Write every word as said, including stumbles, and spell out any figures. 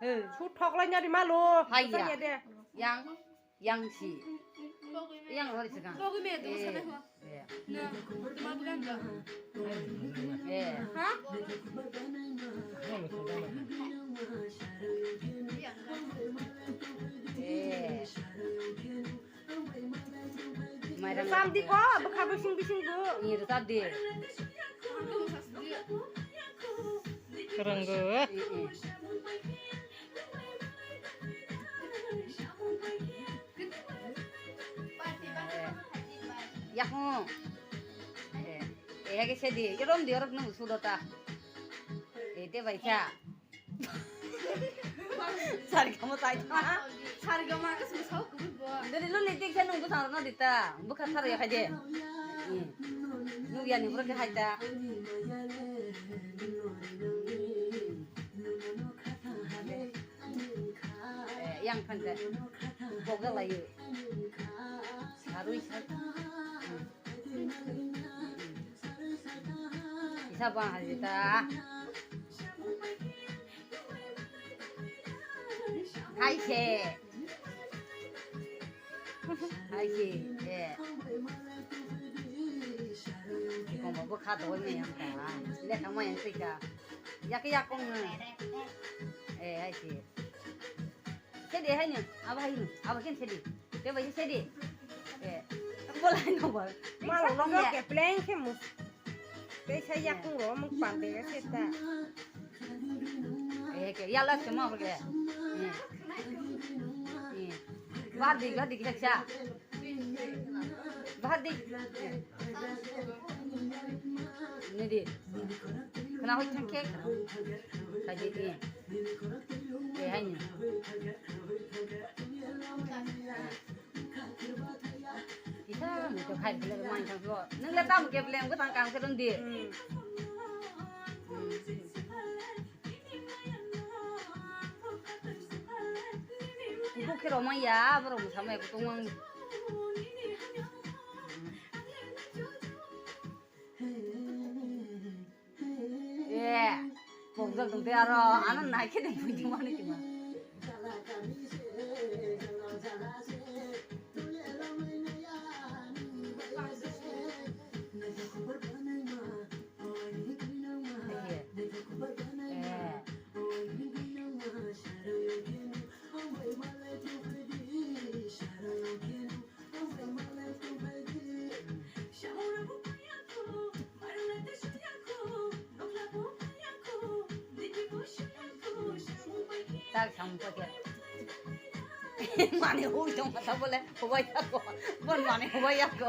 Su thoklai nari malo. Haiya. Yang, yang si. Yang hori sikang. Pogwi me tu sana ho. Na, tu ma bukan ba. Eh. Ha? Eh. Mairang. Sam di ko, bwkha bising bising bu. Ni rwchap di. Rwnggo. Yakung. Eh, eh, ke sedi. Rom di orok nung sudota. Eh, te bai cha. Sarigama sai ta. Sarigama ka sung sau kubur bo. Dari lu litik sa nunggu sarana dita. Bukan sar ya kaje. Hmm. Nung ya ni bro ke hai ta. Eh, yang kan ke. Boga layu. Sarui sa. Hmm. Isa bang hajita. Hai se. Hai se. Eh. Kong bo kha do ni yang ka. Le kang ma yang sika. Yak yak kong. Eh, hai se. Sedi hai ni. Aba hai ni. Aba ken sedi. Te bai sedi. Eh. Bolai no bol. Malo long ke pleng ke mus. Te sai yakung ro muk pande ga seta. Eh, ke yala se mo ke. Eh. Eh. Bar di, bar di ke sa. Bar di. Eh. Ni di. Kena hoi thang ke. Ka di di. Eh, hai ni. Kisa muto khai bile mai thang so. Nung le tam ke bile ko thang kang se dong di. Hmm. Ibu khe romai ya, borok bwsa mai kutung mang. Eh, pokjak tong te aro, ano nai khe de bui tong mani kima. Tak sampai ya. Mane hui tong kata bole, hubai ya ko. Bon mane hubai ya ko.